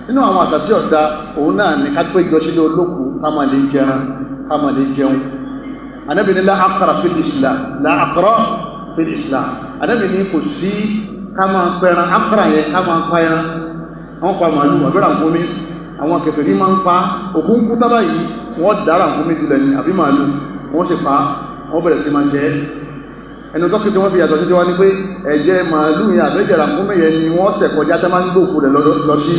Nínú àwọn àṣà tí ọ̀dá òun náà ni ká péjọ sílé olókù, ká máa lè jẹran, ká máa lè jẹun. Ànábì ní la aqra fil Islam, la aqra fil Islam. Ànábì ní kò sí ká máa pẹran, aqra yẹn ká máa pa ẹran. Wọ́n pa màálù àbí ràkúnmí, àwọn kèfèrí máa ń pa òkú ń kú tábà yìí, wọ́n dá ràkúnmí jùlẹ̀ ní àbí màálù, wọ́n sì pa, wọ́n bẹ̀rẹ̀ sí máa jẹ. Ẹnu tọ́kì tí wọ́n fi yàtọ̀ sí tiwa ni pé ẹ̀jẹ̀ màálù yẹn àbẹ́jẹ̀ ràkúnmí yẹn ni wọ́n tẹ̀ kọjá tẹ́ máa ń gbòkú rẹ̀ lọ sí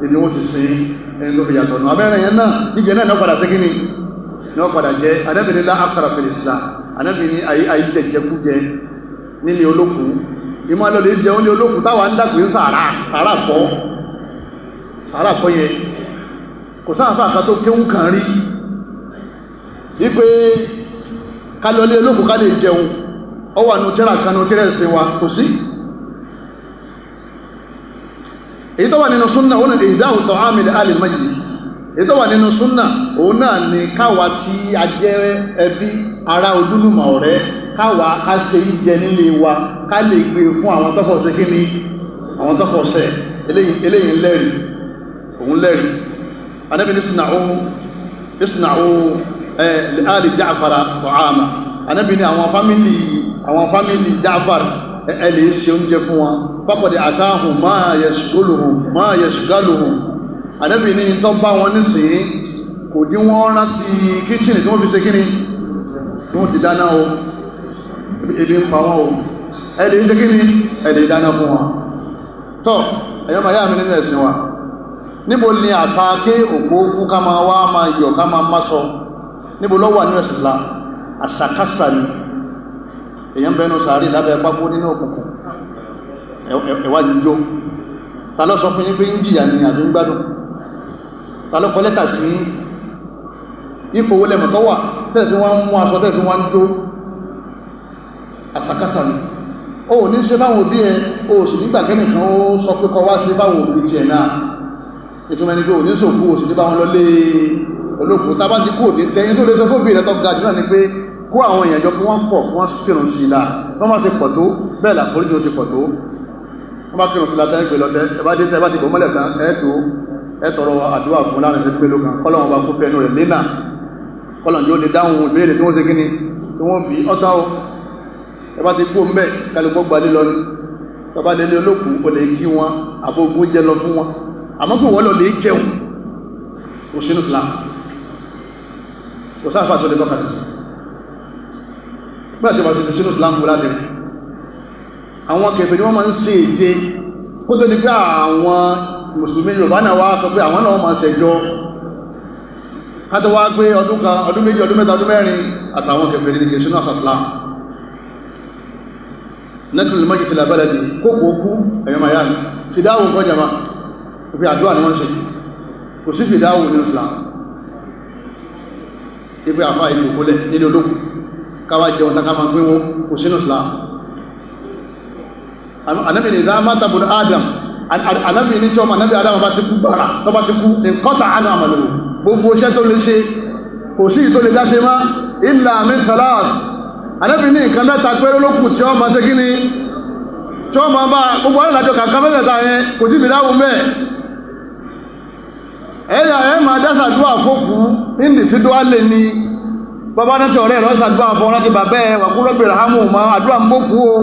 ibi wọ́n ti sin. Ẹni tó fi yàtọ̀ nù abẹ́rẹ́ yẹn náà, jíjẹ náà ní padà sí kíni ní wọ́n padà jẹ́. Ànábì ní la aqra fil Islam. Ànábì ní àìjẹjẹkújẹ nílé olókù, ìmọ̀ lọ lè jẹun ní olókù táwa ń dàpé sàárà, sàárà kọ́, sàárà kọ́ yẹn. Kò sáàfà kan tó kéwú kan rí wípé ká lọ lé olókù ká lè jẹun. Ó wà nù tíra kan nù tíra ẹ̀sìn wa, kò sí. Èyí tó wà nínú súnnà òun ni ìdáhùn ta'ami li ahli al-mayyit. Èyí tó wà nínú súnnà òun náà ni káwa tí a jẹ́ ẹbí, ará, ojúlùmọ̀, ọ̀rẹ́, káwa ká ṣe ń jẹ nílé wa, ká lè gbé fún àwọn tọ́fọ̀ ṣe kíni, àwọn tọ́fọ̀ ṣe. Eléyìí ń lẹ́rìí, òun lẹ́rìí. Ànábì ní isna'u li ali Ja'fara ta'ama. Ànábì ní àwọn fámìlì Ja'far, ẹ lè ṣe oúnjẹ fún wọn. Faqad atahum ma yashghaluhum, ma yashghaluhum. Ànábì ní tó bá wọn nísìnyí kò dín wọ́n rántí kíchìnì tí wọ́n fi ṣe kíni, tí wọ́n ti dáná o, ebi ń pa wọ́n o, ẹ lè ṣe kíni, ẹ lè dáná fún wọn. Tọ́ ẹ̀yọ́ máa yá mi nínú ẹ̀sìn wa, níbo ni àṣà ké òkú kú ká máa wá máa yọ̀, ká máa má sọ, níbo ló wà nínú ẹ̀sìn Islam? Àṣàkáṣà ni. Èyàn bẹnu sàárì lábẹ́ pápó nínú òkùnkùn, ẹ̀wà jíjó. Ta ló sọ fún yín pé ń jìyà ni àbí ń gbádùn? Ta ló kọ lẹ́tà sí ipò owó lẹ́mọ̀ tó wà tẹ́ẹ̀ fi wọ́n ń mú aṣọ, tẹ́ẹ̀ fi wọ́n ń jó? Àṣàkáṣà ni. O ò ní ṣe báwọn òbí ẹ, o sì nígbà kẹ́nìkan ó sọ pé kọ wá sí báwọn òbí tiẹ̀ náà. Ìtumọ̀ ẹni pé ò ní sòkú, ò sì ní bá wọn lọ lé olókùú. Tá bá ti kú òní tẹ́yìn tó lè sọ fún òbí rẹ tó ga jù náà ni pé kó àwọn èèyàn jọ, kí wọ́n pọ̀, kí wọ́n kírun sí i la. Wọ́n máa ṣe pọ̀ tó bẹ́ẹ̀ làforíjì ó ṣe pọ̀ tó. Wọ́n bá kírun sí i la tán, ìgbè lọ́tẹ́ ẹ bá dé tẹ́ ẹ bá ti bọ̀ mọ́lẹ̀ tán, ẹ dò ẹ tọrọ àdúrà fún láàrin ìṣẹ́jú mélòó kan, kọ́lọ́wọ́n bá kó fẹ́ ẹnu rẹ̀ lẹ́nà, kọ́lọ́n yóò lè dáhùn ìbéèrè tí wọ́n ṣe kíni tí wọ́n bí ọ́tá o. Ẹ bá ti kú ń bẹ̀, kálukọ́ gbalé lọ ní tọba lélé olókùú, o lè kí wọn àbógun jẹ lọ fún wọn, àmọ́ kí wọ́n lọ lè jẹun, kò sínú Islam, kò sáfà tó lè tọ́ka sí. Nígbà tí wọ́n ti sínú Islam láti rí àwọn kèfèrí, wọ́n máa ń ṣe èje kó tó ní pé àwọn mùsùlùmí Yorùbá náà wá sọ pé àwọn náà máa ṣẹjọ́. Ká tó wá pé ọdún kan, ọdún méjì, ọdún mẹ́ta, ọdún mẹ́rin, àṣà àwọn kèfèrí ní, kìí sínú àṣà Islam. Nẹ́tùlù mọ́jì tìlà bẹ́lẹ̀dì kókò kú, ẹ̀yọ́ miami fìdáwò nǹkan jama òfin àdúrà ni wọ́n ṣe, kò sí fìdáwò ní Islam. Ipe àfá ìjòkólẹ̀ nílé olókù káwà jẹun tá ká máa pín wọn, kò sínú Islam. Ànábì ní ìdá mátàbùn Adam, Ànábì ní tí ọmọ Ànábì Adam bá ti kú gbàrà tó bá ti kú ní kọ́tà ánú àmàlò, gbogbo iṣẹ́ tó lè ṣe kò sí ìtó lè dáṣe mọ́, illa min thalath. Ànábì ní nǹkan mẹ́ta péré ló kù tí ó máa ṣe kíni, tí ó máa bá gbogbo alàjọ kàkà mẹ́tẹ̀ẹ̀ta yẹn, kò sí ìbìdáwò mẹ́. Ẹ̀yà ẹ̀ máa dásàdúrà fókù individually ni. Bàbá náà tí ọ̀rẹ́ rẹ̀ ṣàdúrà fún láti bàbẹ́ ẹ̀, wàkú rọ́bì rahamu ma, àdúrà ń bókú o,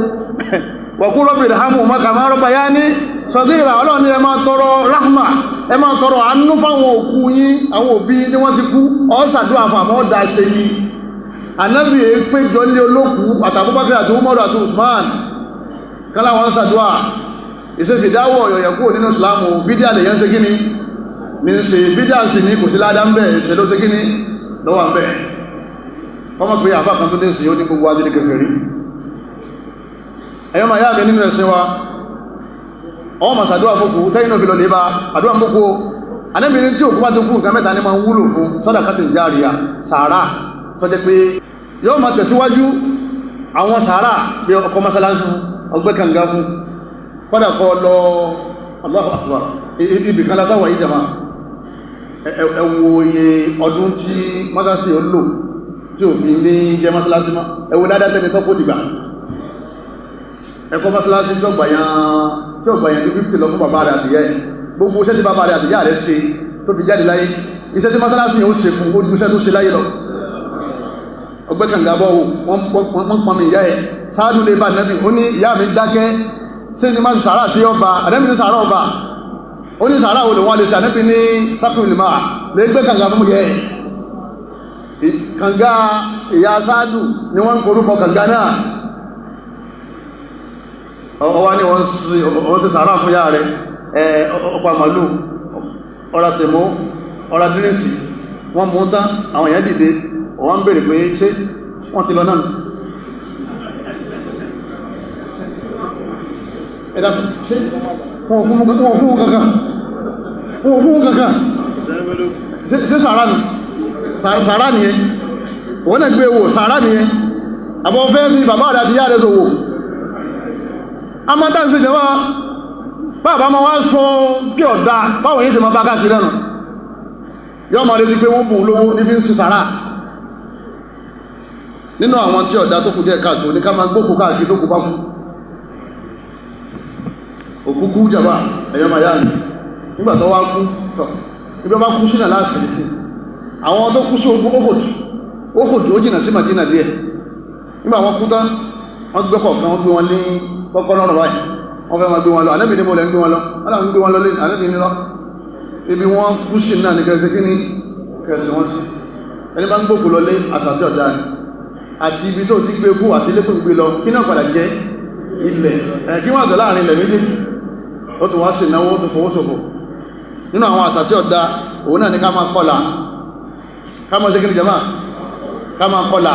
wàkú rọ́bì rahamu ma kàmá rọ́bà yá ní sọ̀gíra. Ọlọ́run ni ẹ máa tọrọ rahma, ẹ máa tọrọ àánú fáwọn òkú yín, àwọn òbí tí wọ́n ti kú. Ó ṣàdúrà fún, àmọ́ ọ̀dà ṣe ni. Ànábì péjọ ní olókú àtàbúbákẹ́ àti Umaru àti Usman kálá wọn ṣàdúrà ìṣẹ́fìdáwọ̀ ọ̀yọ̀yẹ̀ kúrò nínú Ìsìlámù. Bídíà lè yẹn ṣe kíni ní ṣe bídíà sì ní kò sí ládá ń bẹ̀, ìṣẹ́ ló ṣe kíni lọ́wọ́ ń bẹ̀. Wọ́n mọ̀ pé àbá kan tó dé sí ó ní gbogbo adé kèfèrí. Ẹ̀yọ́ máa yá mi nínú ẹ̀sìn wa, ọwọ́ mà ṣàdúrà fókù tẹ́yìn náà fi lọ lè bá àdúrà ń bókú o. Ànábì ní tí òkú bá ti kú, nǹkan mẹ́ta ní máa ń wúlò fún: sàdákàtìn járíà, sàárà tó jẹ́ pé yóò máa tẹ̀síwájú, àwọn sàárà bí ọkọ̀ mọ́sálásí fún, ọgbẹ́ kànga fún, kọ́dà kọ́ lọ. Allahu Akbar, ibì kan lásàwà yìí jama, ẹ wo iye ọdún tí mọ́sálásí ó lò tí ò fi ní jẹ́ mọ́sálásí mọ́. Ẹ wo ládá tẹ́ni tọ́kó ti gbà. Ẹ̀kọ́ mọ́sálásí tí ó gbà yàn, tí ó gbà yàn ju 50 lọ fún bàbá rẹ̀ àtìyẹ́ ẹ̀. Gbogbo iṣẹ́ tí bàbá rẹ̀ àti ìyá rẹ̀ ṣe tó fi jáde láyé, iṣẹ́ tí mọ́sálásí yẹn ó ṣe fún ojú iṣẹ́ tó ṣe láyé lọ. Ọgbẹ́ kànga bọ́ wọ́n pọn mi ìyá ẹ̀ sáádù lè bá nẹ́bì. Ó ní ìyá mi dákẹ́, ṣé ní máa sàárà sí ọba? Ànẹ́bì ní sàárà ọba. Ó ní sàárà olè wọn lè ṣe? Ànẹ́bì ní sákùnrin máa lè gbé kànga fún yẹ kànga. Ìyá sáádù ni wọ́n ń korúkọ kànga náà. Ọwá ní wọ́n ṣe sàárà fún yá rẹ̀, ọ̀pá màlúù, ọ̀rà sèmó, ọ̀rà dírẹ́sì, wọ́n mú tán, àwọn èèyàn dìde, wọ́n ń bèèrè pé ṣé wọ́n ti lọ náà? Ẹ̀dá ṣé wọ́n fún kankan, wọ́n fún kankan? Ṣé sàárà nù? Sàárà nìyẹn. Wọ́n náà gbé wò, sàárà nìyẹn. Àbọ̀ fẹ́ fi bàbá rẹ̀ àti ìyá rẹ̀ ṣòwò. A máa tàbí ṣe jẹ́ bàbá ma wá sọ pí ọ̀dá báwọn yìí ṣe ma bá káàkiri náà, yọ́ ma retí pé wọ́n bùn lówó ní fi ń ṣe sàárà. Nínú àwọn tí ọ̀dá tó kù díẹ̀ káàtó ní ká máa gbókù káàkiri tó kù bá kú. Òkú kú jàbá, ẹ̀yọ́ máa yá mi, nígbà tó wá kú tọ̀ níbi ọba kú sínú aláàsìrì sí àwọn tó kú sí ogun Uhud. Uhud ó jìnà sí Madina díẹ̀. Nígbà wọn kú tán, wọ́n gbé kọ̀ọ̀kan, wọ́n gbé wọn ní kọ́kọ́ lọ́rùn báyìí, wọ́n fẹ́ máa gbé wọn lọ. Ànábì ní mo lẹ́ ń gbé wọn lọ, wọ́n làwọn ń gbé wọn lọ lẹ́nu. Ànábì ní lọ ibi wọ́n kú sí náà ní kẹsì kíní kẹsì wọ́n sí. Ẹni bá ń gbókù lọ lé, àṣà tí ọ̀dá ni. Àti ibi tó ti gbé kú àti ilé tó ń gbé lọ, kí náà padà jẹ́ ilẹ̀ ẹ̀ kí wọ́n àtọ̀ láàrin ilẹ̀ méjèèjì. Ó tún wá sí ìnáwó, ó tún fowó ṣòfò. Nínú àwọn àṣà tí ọ̀dá, òun náà ní ká máa kọlà. Ká máa ṣe kí ni jàmáà? Ká máa kọlà.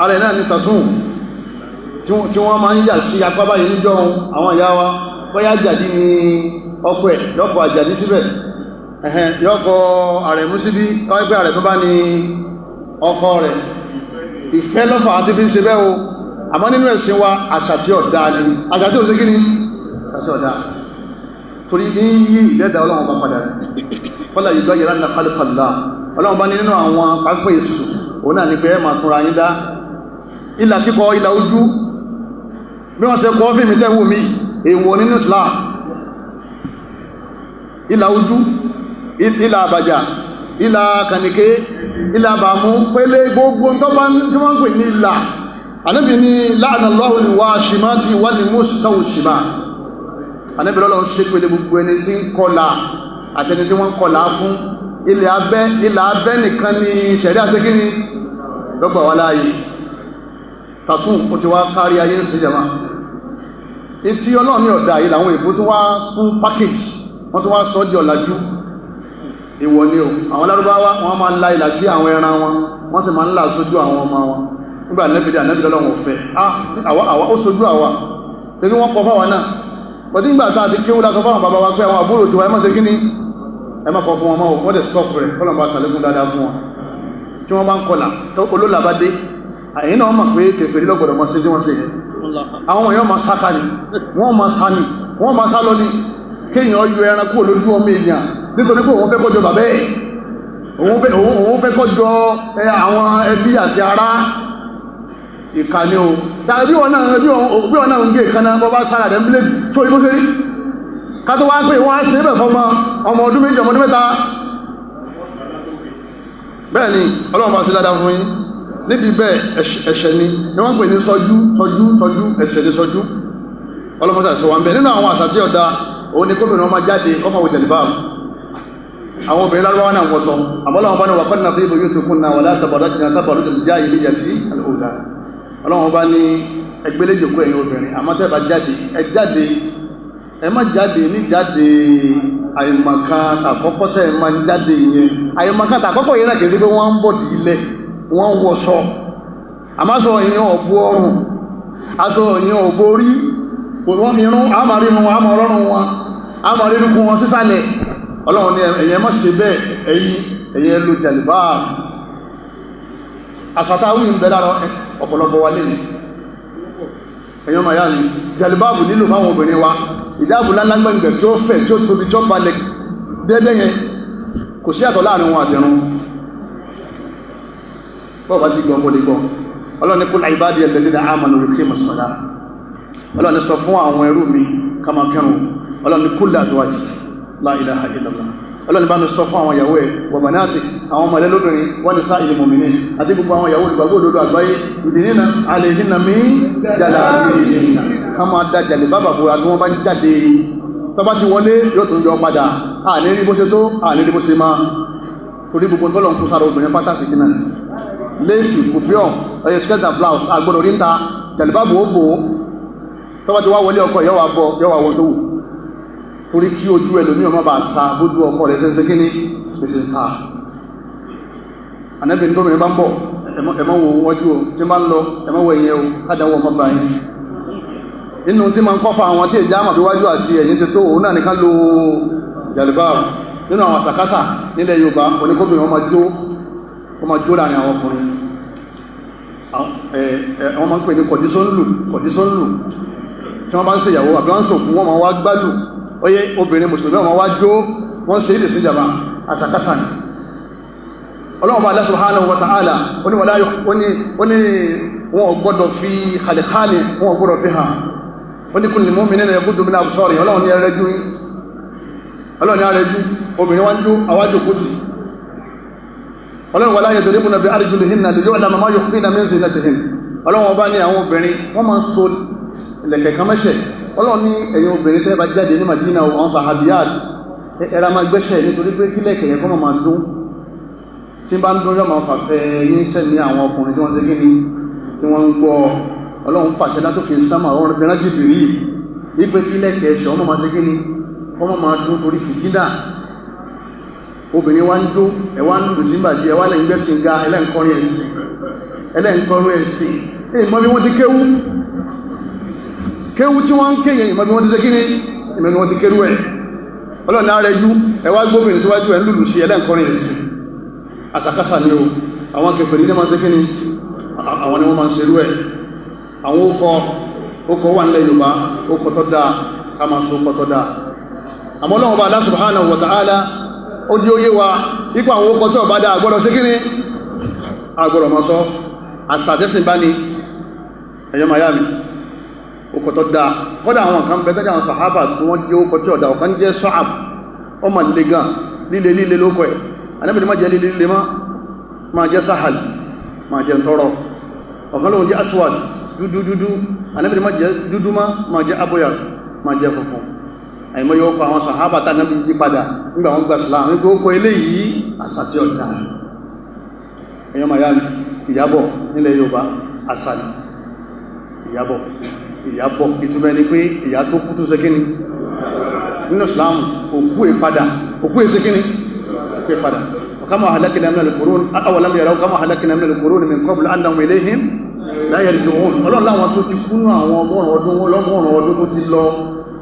Ara ẹ̀ náà ní tàtún tí wọ́n máa ń yà sí apá báyìí níjọ́ àwọn ìyá wa. Bóyá àjàdí ni ọkọ ẹ̀, yọ́kọ̀ àjàdí síbẹ̀, ẹ̀hẹn, yọ́kọ̀ àrẹ̀mú síbí. Wáyé pé àrẹ̀mú bá ní ọkọ rẹ̀, ìfẹ́ lọ́fà àti fi ń ṣe bẹ́ẹ̀ o. Àmọ́ nínú ẹ̀sìn wa, àṣà tí ọ̀dá ni. Àṣà tí ò sí kíni? Àṣà tí ọ̀dá, torí ní yí ìdẹ́dà Ọlọ́run bá padà kọ́lá yìí lọ́yẹ̀rá ní kálíkàlá. Ọlọ́run bá ní nínú àwọn pápẹ́ èṣù, òun náà ní pé ẹ máa túnra yín dá. Ìlà kíkọ, ìlà ojú, bí wọ́n ṣe kọ́ fíìmù tẹ́wù mí, èèwọ̀ nínú Islam. Ìlà ojú, ìlà àbàjá, ìlà kànìké, ìlà àbàmú pélé, gbogbo tó bá tí wọ́n ń pè ní ìlà. Ànábì ní la'ana Allahu al-washimati wal-mustawshimati. Ànábì lọ́lọ́ ń ṣe pélé gbogbo ẹni tí ń kọlà àtẹni tí wọ́n ń kọlà fún. Ilẹ̀ abẹ́, ìlà abẹ́ nìkan ni ṣẹ̀rí àṣekíní lọ́gbà wá láàyè. Tàtún ó ti wá kárí ayé ń ṣe jama. Etí Ọlọ́run ní ọ̀dà yìí làwọn èbó tó wá tún package, wọ́n tún wá sọ di ọ̀làjú. Ìwọ ni o. Àwọn Lárúbáwá, wọ́n máa ń la ìlà sí àwọn ẹran wọn, wọ́n sì máa ń là sójú àwọn ọmọ wọn. Nígbà nẹ́bìdì, ànẹ́bìdì Ọlọ́run ọ̀fẹ́ àwa àwa ó sojú àwa tẹbí wọ́n kọ fáwa náà. Bọ̀dí nígbà tá a ti kéwú lásọ fáwọn bàbá wa pé àwọn àbúrò tiwa, ẹ má ṣe kíní, ẹ má kọ fún wọn mọ́. Wọ́n dẹ̀ stop rẹ̀. Kọ́lọ̀ bá sàlékún dáadáa fún wọn. Tí wọ́n bá ń kọlà tó olólà bá dé, àyìn náà mọ̀ pé kèfèrí lọ́gbọ̀dọ̀ mọ́ sí tí wọ́n ṣe yẹn. Àwọn ọmọ yẹn máa sáka ni, wọ́n máa sá ni, wọ́n máa sá lọ ni. Kéèyàn yọ ẹran kúrò lójú ọmọ èèyàn nítorí pé òun fẹ́ kọjọ bàbá ẹ̀, òun fẹ́ kọjọ àwọn ẹbí àti ará. Ìkànnì o. Tàbí wọn náà, bí wọn náà ń gé ìkànnà, bọ́ bá sára rẹ̀ ń bíléèdì sórí bó ṣe rí, ká tó wá pé wọ́n á ṣe é bẹ̀ fọmọ ọmọ ọdún 2, ọmọ ọdún 3. Bẹ́ẹ̀ ni Ọlọ́run bá sí dáadáa fún yín. Nídìí bẹ́ẹ̀, ẹ̀ṣẹ̀ ni ni wọ́n pè ní sọjú sọjú sọjú. Ẹ̀ṣẹ̀ ní sọjú. Ọlọ́mọsà sọ wọn bẹ́ẹ̀. Nínú àwọn àṣà tí ọ̀dà, òun ni kóbìnrin wọn máa jáde kọ́ máa wọ jẹ̀lìbáàbù. Àwọn obìnrin lárúbáwá náà wọ́n sọ, àmọ́ Ọlọ́run bá ní waqarna fi buyutikunna wala tabarrajna tabarrujal jahiliyyati al-ula. Ọlọ́run bá ní ẹgbẹ́lẹ́jòkó ẹ̀yin obìnrin, àmọ́ tẹ́ bá jáde, ẹ jáde, ẹ má jáde ní jáde àìmọ̀kan tàkọ́kọ́ tẹ́ ẹ máa ń jáde yẹn. Àìmọ̀kan tàkọ́kọ́ yẹn náà kìí ṣe pé wọ́n ń bọ̀ dì ilẹ̀, wọ́n ń wọṣọ, àmọ́ aṣọ ìyẹn ọ̀bọ ọrùn, aṣọ ìyẹn ọ̀bọ orí, wọ́n irun àmàrírun wọn, àmàrọ̀rùn wọn, àmàrírukun wọn sísàlẹ̀. Ọlọ́run ní ẹ̀yẹn má ṣe bẹ́ẹ̀, ẹ̀yin ẹ̀yẹn lo jàlùbáà. Àṣàtàwí ń bẹ lára ọ̀pọ̀lọpọ̀ wa lé ní ẹ̀yọ́n màyá mi. Jàlùbáàbù nílò fáwọn obìnrin wa, ìjáàbù lálágbẹ̀ngbẹ̀ tí ó fẹ̀, tí ó tóbi, tí ó balẹ̀ déédé yẹn, kò sí àtọ̀ láàrin wọn àtẹ̀run. Bọ́ọ̀ bá ti gbọ́, kò lè gbọ́. Ọlọ́run ní kul ibadiya alladhina amanu yuqimu ssalah. Ọlọ́run ní sọ fún àwọn ẹrú mi ká máa kírun. Ọlọ́run ní kulli azwajik, la ilaha illallah. Ọlọ́run bá mi sọ fún àwọn ìyàwó ẹ̀, wa banatik, àwọn ọmọ ẹlẹ́ lóbìnrin, wa nisa'il mu'minin, àti gbogbo àwọn ìyàwó olùgbàgbọ́ òdodo àgbáyé, yudnina alayhinna min jalabibihinna, ká máa da jàlè bábà búra tí wọ́n bá ń jáde. Tó bá ti wọlé yóò tún yọ padà, àní rí bó ṣe tó, àní rí bó ṣe máa, torí gbogbo tọ́lọ̀ ń kó sára obìnrin pátá fìtínà. Léèsì, kùpíọ̀, ẹ̀yẹ skirt and blouse, àgbọ̀dọ̀ rí ń ta jàlè bábù ó bò ó. Tó bá ti wá wọlé ọkọ yóò wá bọ, yóò wá wọ tó wù, torí kí ojú ẹlòmí ọmọ bá sa bójú ọkọ rẹ̀ ṣe kíní pèsè ń sa. Ànábì ní tóbìnrin bá ń bọ̀, ẹ̀mọ́ wo wájú o, tí bá ń lọ ẹ̀mọ́ wo ẹ̀yẹ o, kádàwọ̀ ọmọ bá yín. Inú tí ma ń kọ́fà àwọn tí èjá àmà bí wájú àti ẹ̀yìn ṣe tó, òun náà nìkan lo jàlùbáàrù. Nínú àwọn àṣàkáṣà nílẹ̀ Yorùbá, oníkóbìnrin wọn máa jó, wọn máa jó láàrin àwọn ọkùnrin. Wọ́n máa ń pè ní kọ̀dísọ́nlù, kọ̀dísọ́nlù. Tí wọ́n bá ń ṣe ìyàwó àbí wọ́n ń sòkú, wọ́n máa wá gbálù. Oye, obìnrin mùsùlùmí ọmọ wá jó, wọ́n ṣe ìdè sí ìjàmbá, àṣàkáṣà ni. Ọlọ́run bá Allah subhanahu wa ta'ala ó ní wala, ó ní wọn ò gbọ́dọ̀ fi khalikhali, wọn ò gbọ́dọ̀ fi hàn. Ó ní kullil mu'minina yaghuddu min absarihim. Ọlọ́run ní ẹrẹ́jú, Ọlọ́run ní ẹrẹ́jú. Obìnrin wá ń jó, àwájò kútù. Ọlọ́run wala yadribna bi arjulihinna liyu'lama ma yukhfina min zinatihin. Ọlọ́run ọba ní àwọn obìnrin wọ́n máa ń so lẹ̀kẹ̀ kan mẹ́ṣẹ̀. Ọlọ́run ní ẹ̀yin obìnrin tẹ́ bá jáde ní Madina, àwọn sahabiyat, ẹ̀rà máa gbẹ́ṣẹ̀, nítorí pé kí lẹ̀kẹ̀ yẹn kọ́ máa dún. Tí bá ń dún, yọ́ máa fàfẹ́ yín sẹ́mi àwọn ọkùnrin tí wọ́n ṣe kíni, tí wọ́n ń gbọ́. Ọlọ́run pàṣẹ látòkè sámà, ọ̀run fi rán Jìbìrì wípé kí lẹ̀kẹ̀ ẹ̀ṣẹ̀ ọmọ máa ṣe kíni, ọmọ máa dún, torí fìtínà. Obìnrin wá ń jó, ẹ̀wá ń lùlù sí ìbàdí, ẹ̀wá lẹ́yìn gbẹ́sìn ga, ẹlẹ́ǹkọrin ẹ̀sìn, ẹlẹ́ǹkọrin ẹ̀sìn. Ìmọ̀ bí wọ́n ti kéwú, kéwú tí wọ́n ń kéyẹ, ìmọ̀ bí wọ́n ti ṣe kíní, ìmọ̀ bí wọ́n ti kérú ẹ̀. Ọlọ́run náà rẹjú, ẹwà gbóbìnrin síwájú, ẹ̀ ń lùlù sí, ẹlẹ́ǹkọrin ẹ̀sìn. Àṣàkáṣà ni o. Àwọn kèfèrí ní máa ṣe kíní, àwọn ni wọ́n máa ń ṣerú ẹ̀. Àwọn ókọ, ókọ wà nílẹ̀ Yorùbá, ókọ tó dáa, ká máa sọ ókọ tó dáa. Àmọ́ Ọlọ́run bá Allah subhanahu wa ta'ala ó di óyé wa ipò àwọn ókọ tí ó bá dáa àgbọ́dọ̀ ṣe kíní, àgbọ́dọ̀ máa sọ. Àṣà tẹ́sìn bá ní ẹ̀yọ́ miami, ókọ tó dáa. Kọ́dà àwọn kan bẹ tẹ́jà àwọn sàhábà tí wọ́n jẹ́ ókọ tí ọ̀dà. Ọ̀kan jẹ́ Sa'ab, ọmọ líle gan, líle líle lókọ ẹ̀. Ànábì ní má jẹ́ líle líle má, máa jẹ́ Sahal, máa jẹ́ ntọ́rọ. Ọ̀kan lóhun jẹ́ Aswad, dúdú dúdú. Ànábì ní má jẹ́ dúdú má, máa jẹ́ Aboyad, máa jẹ́ funfun. Àìmọye ókọ àwọn sàhábà tá Ànábì yí padà nígbà wọn gba Islam, wípé ókọ eléyìí àṣà tí ọ̀dà. Ẹ̀yọ́ miami, Ìyábọ̀ nílẹ̀ Yorùbá, àṣà ni Ìyábọ̀. Ìyábọ̀ ìtumọ̀ ẹni pé ìyá tó kú tó ṣe kíni nínú Islam, òkú ìpadà, òkú ìṣe kíni, òkú ìpadà. Kama ahlakna min al-qurun awalam yaraw kama ahlakna min al-qurun min qabl annahum ilayhim la yarji'un. Ọlọ́run láwọn tó ti kúnú àwọn ọgọ́rùn ọdún, lọ́gọ́rùn ọdún tó ti lọ,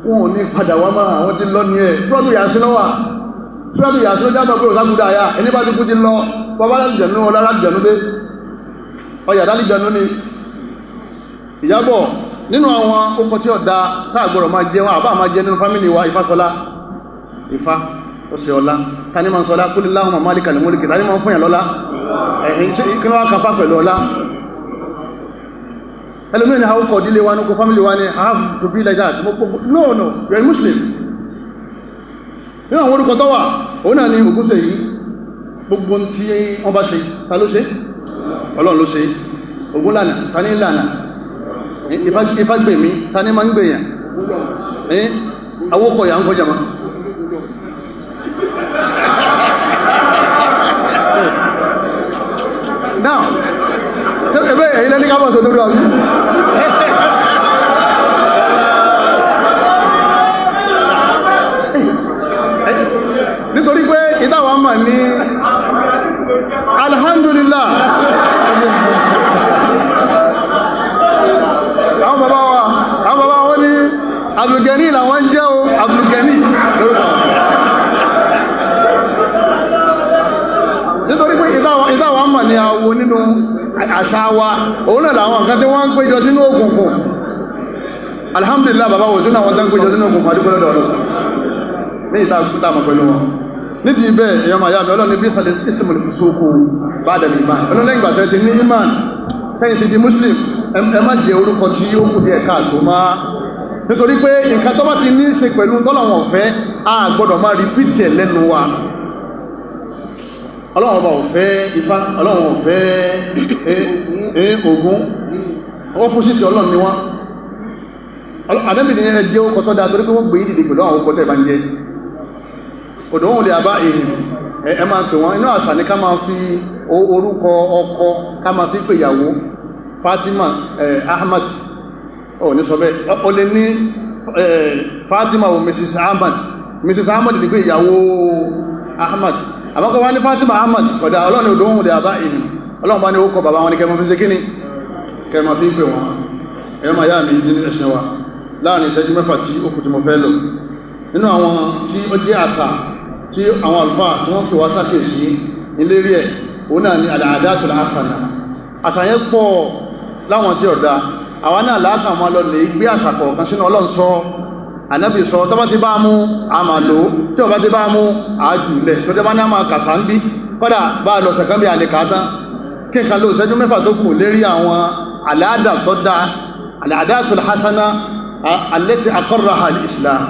wọn ò ní padà wá máa, àwọn ti lọ ní ẹ̀. Suratu Yasin lọ́wà, Suratu Yasin ló jábọ̀ pé òsákúdà àyà ẹni bá ti kú ti lọ. Bàbá lálìjẹ̀nú, ọlá lálìjẹ̀nú dé, ọyà lálìjẹ̀nú ni Ìyábọ̀. Nínú àwọn ókọ tí ọ̀dá táàgbọ̀rọ̀ máa jẹ wọn àbá máa jẹ nínú fámílì wa, Ifásọlá, Ifá ó sì ọlá. Ta ní máa ń sọlá? Kul Allahumma malikal mulki. Ta ní máa ń fúnyàn lọ́lá? Ẹ̀hìn kí wọ́n kan fá pẹ̀lú ọlá? Ẹlòmíràn ní àwọn ọkọ̀ ìdílé wa ní kó fámílì wa ní I have to be like that. No, no, you are a Muslim. Nínú àwọn orúkọ tó wà, òun náà ni Ògúnṣèyí. Gbogbo tí wọ́n bá ṣe, ta ló ṣe? Ọlọ́run ló ṣe. Ògúnlànà, ta ní lànà? Ifágbèmí, ta ní máa ń gbèyàn? Awókọ̀yà ń kọjá ma. Now, ẹgbẹ́ ẹ̀yìn lẹ́ní ká mọ̀ sọ lórí àbí? Nítorí pé ìtawà mọ̀ ní alhamdulillah. Àwọn bàbá wa, àwọn bàbá wọn ní Abdulgani làwọn jẹ́ o, Abdulgani lórúkọ. Nítorí pé ìtawà mọ̀ ní awo nínú àṣà wa, òun náà làwọn nǹkan tí wọ́n ń péjọ sínú òkùnkùn. Alhamdulillah, bàbá wò sínú àwọn tó ń péjọ sínú òkùnkùn, àdúgbò lọ́dọ̀ ọ̀rọ̀ ní ìta mọ̀ pẹ̀lú wọn. Nídìí bẹ́ẹ̀, èèyàn máa yá mi, Ọlọ́run ní bí sàlẹ̀ ismul fusuqu ba'da al-iman. Ọlọ́run lẹ́yìn ìgbà tẹ́ ti ní iman, tẹ́yìn ti di muslim, ẹ má jẹ orúkọ tí ó kù díẹ̀ káàtó má. Nítorí pé nǹkan tó bá ti ní í ṣe pẹ̀lú tọ́lọ́wọ̀n ọ̀fẹ́, a gbọ́dọ̀ máa repeat ẹ̀ lẹ́nu wa. Ọlọ́wọ̀n ọba ọ̀fẹ́ Ifá, Ọlọ́wọ̀n ọ̀fẹ́ Ògún, opposite Ọlọ́run ni wọ́n. Ànábì ní ẹ jẹ́ ókọ tó dáa, torí pé wọ́n gbé ìdìdì pẹ̀lú àwọn ókọ tẹ́ bá ń jẹ́. Odò wọn lè àbá èhìn, ẹ máa pè wọ́n. Inú àṣà ní ká máa fi orúkọ ọkọ, ká máa fi pè ìyàwó. Fatima Ahmad, ó ní sọ bẹ́ẹ̀. Ó lè ní Fatima o Mrs Ahmad. Mrs Ahmad ní pé ìyàwó Ahmad. Àmọ́kọ́ wá ní Fatima Ahmad kódà. Ọlọ́run odò wọn lè àbá èhìn, Ọlọ́run bá ní ókọ bàbá wọn ní kẹmọ fi ṣe kíní, kẹmọ fi pè wọ́n. Ẹ̀yọ́ máa yá mi nínú ẹ̀sìn wa, láàrin ìṣẹ́jú 6 tí ó kù tí mo fẹ́ lò, nínú àwọn tí ó jẹ́ àṣà tí àwọn àlùfáà tí wọ́n pè wá sákèsí ìlérí ẹ̀, òun náà ni al-'adatul hasana. Àṣà yẹn pọ̀ láwọn tí ọ̀dá. Àwa náà láàkàn máa lọ lè gbé àṣà kọ̀ọ̀kan sínú. Ọlọ́run sọ, Ànábì sọ, tó bá ti bá mú, a máa lò ó. Tí ó bá ti bá mú, àájùlẹ̀ tó dé bá ní a máa kàṣà ń bí. Kọ́dà bá a lọ sẹ̀kán bí àlè kàá tán. Kí nǹkan ló ìṣẹ́jú 6 tó kù lérí àwọn àlàádà tó dáa, al-'adatul hasana allati aqarraha al-Islam.